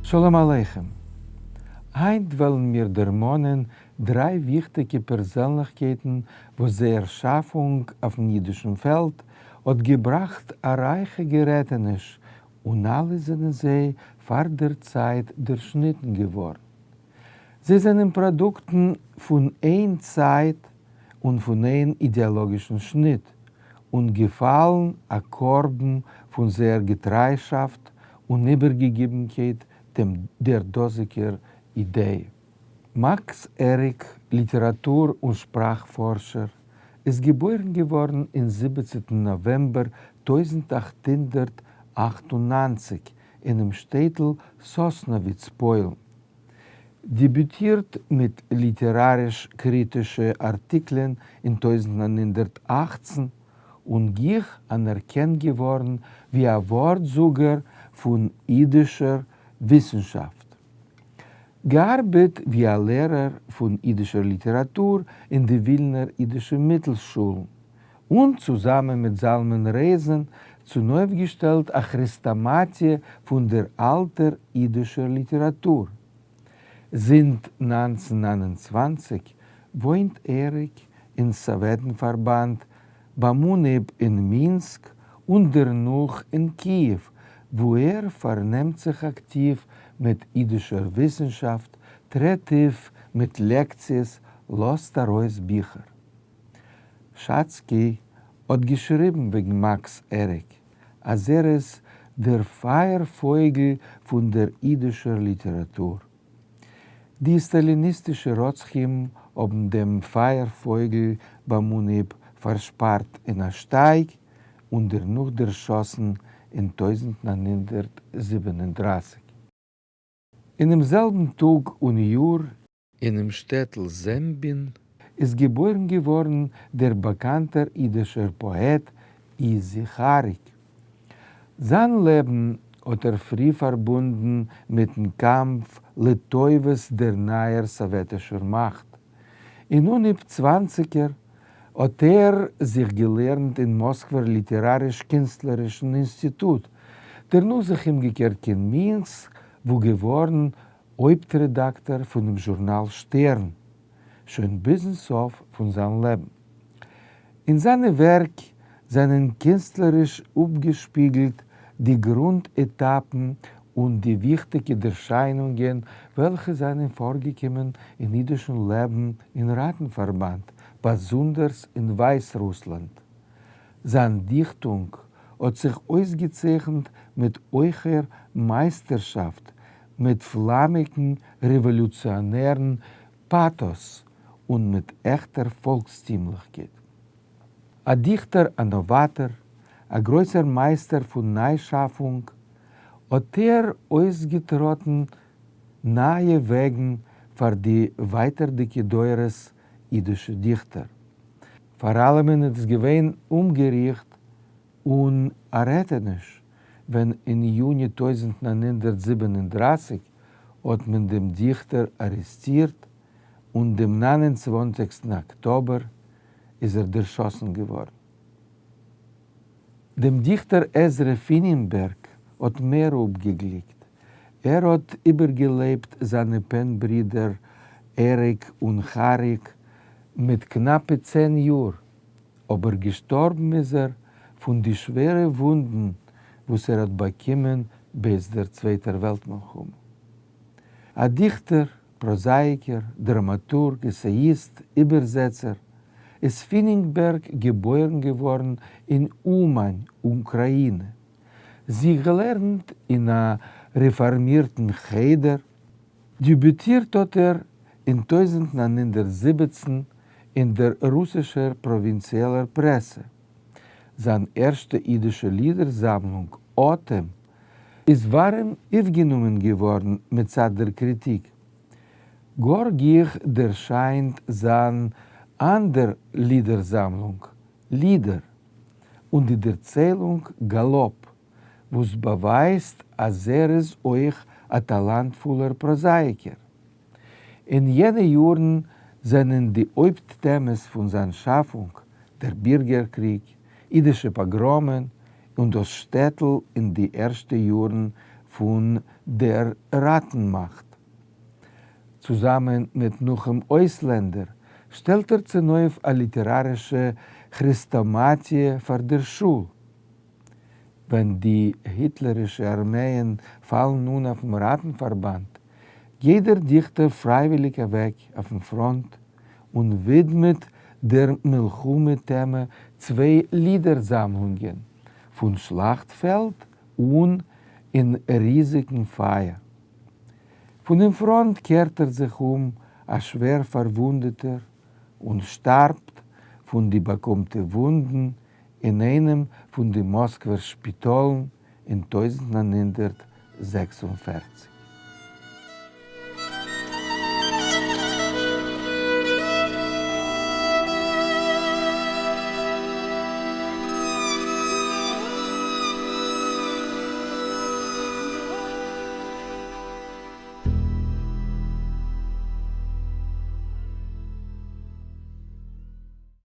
שלום עליכם! היינט וועלן מיר דערמאנען דריי וויכטיגע פערזענליכקייטן וואס זייער שאפונג אויפן אידישן פעלד האט געבראכט א רייכע גערעטעניש און אלע זענען זיי פאר דער צייט דערשניטן געווארן. זיי זענען פראדוקטן פון איין צייט און פון איין אידעאלאגישן שניט, און געפאלן א קרבן פון זייער געטריישאפט און איבערגעגיבנקייט דעם דער דאזיגער אידעע. מאקס עריק, ליטעראטור און שפראך-פארשער, איז געבוירן געווארן אין זיבעצנטן נאוועמבער 1898 אינעם שטעטל סאסנאוויץ, פוילן. דעביוטירט מיט ליטעראַריש-קריטישע אַרטיקלען אין 1918 און גיך אַנערקענט געוואָרן ווי אַ וואָרטזאָגער פֿון ייִדישער וויסנשאַפֿט. געאַרבעט ווי אַ לערער פֿון ייִדישער ליטעראַטור אין די ווילנער ייִדישע מיטלשולן און צוזאַמען מיט זלמן רייזען צונויפֿגעשטעלט אַ כרעסטאָמאַטיע פֿון דער אַלטער ייִדישער ליטעראַטור. זינט 1929 וואוינט עריק אין סאָוועטן-פֿאַרבאַנד, ביים אָנהייב אין מינסק און דערנאָך אין קיִעוו, וווּ ער פֿאַרנעמט זיך אַקטיוו מיט ייִדישער וויסנשאַפֿט, טרעט אויף מיט לעקציעס, לאָזט אַרויס ביכער. שאצקי האט געשריבן וועגן מאקס עריק אז ער איז דער פייער פויגל פון דער אידישער ליטעראטור. די סטאליניסטישע רוצחים האבן דעם פייער פויגל ביים אנהייב פארשפארט אין א שטייג און דערנאך דערשאסן אין 1937. אינעם זעלבן טאג און יאר אינעם שטעטל זעמבין איז געבוירן געווארן דער באקאנטער אידישער פאעט איזי כאריק. זיין לעבן האט ער פרי פארבונדן מיטן קאמף לטובת דער נייער סאוועטישער מאכט. אין אנהייב צוואנציגער האט ער זיך געלערנט אין מאסקווער ליטעראריש-קינסטלערישן אינסטיטוט, דערנאך זיך אומגעקערט קיין מינסק וואו געווארן הויפט-רעדאקטאר פונעם זשורנאל שטערן, שוין ביזן סוף פון זיין לעבן. אין זיינע ווערק זענען קינסטלעריש אפגעשפיגלט די גרונט-עטאפן און די וויכטיגע דערשיינונגען וועלכע זענען פארגעקומען אין אידישן לעבן אין ראטן-פארבאנד, באזונדערס אין ווייסרוסלאנד. זיין דיכטונג האט זיך אויסגעצייכנט מיט הויכער מייסטערשאפט, מיט פלאמיגן רעוואלוציאנערן פאטאס און מיט עכטער פאלקסטימליכקייט. א דיכטער א נאוואטאר, א גרויסער מייסטער פון ניישאפונג, האט ער אויסגעטראטן נייע וועגן פאר די ווייטערדיגע דורות אידישע דיכטער. פאר אלעמען איז עס געווען אומגעריכט און א רעטעניש ווען אין יוני 1937 האט מען דעם דיכטער ארעסטירט און דעם 29סטן אקטאבער איז ער דערשאסן געווארן. דעם דיכטער עזרא פינינבערג האט מער אפגעגליקט. ער האט איבערגעלעבט זיינע פען-ברידער עריק און כאריק מיט קנאפע 10 יאר, אבער געשטארבן איז ער פון די שווערע וואונדן וואס ער האט באקומען בעת דער צווייטער וועלט מלחמה. א דיכטער, פראזאייקער, דראמאטורג, עסעיאיסט, איבערזעצער, איז פינינגבערג געבוירן געווארן אין אומאן, אוקראינע. זיך געלערנט אין א רעפארמירטן חדר, דעביוטירט האט ער אין 1917 אין דער רוסישער פראווינציעלער פרעסע. זיין ערשטע אידישע לידער-זאמלונג, אטעם, איז ווארעם אויפגענומען געווארן מצד דער קריטיק. גאר גיך דערשיינט זיין אנדער לידער-זאמלונג, לידער, און די דערציילונג גאלאפ, וואס באווייזט אז ער איז אויך א טאלאנטפולער פראזאייקער. אין יענע יארן זענען די הויפט טעמעס פון זיין שאפונג דער בירגער-קריג, אידישע פאגראמען און דאס שטעטל אין די ערשטע יארן פון דער ראטן-מאכט. צוזאמען מיט נחום אויסלענדער שטעלט ער צונויף א ליטערארישע כרעסטאמאטיע פאר דער שול. ווען די היטלערישע ארמייען פאלן אן אויפן ראטן-פארבאנד, גייט דער דיכטער פרייוויליג אוועק אויפן פראנט און ווידמעט דער מלחמה-טעמע צוויי לידער-זאמלונגען, פון שלאכטפעלד און אין ריזיגן פייער. פונעם פראנט קערט ער זיך אום א שווער פארוואונדעטער און שטארבט פון די באקומטע וואונדן אין איינעם פון די מאסקווער שפיטאלן אין 1946.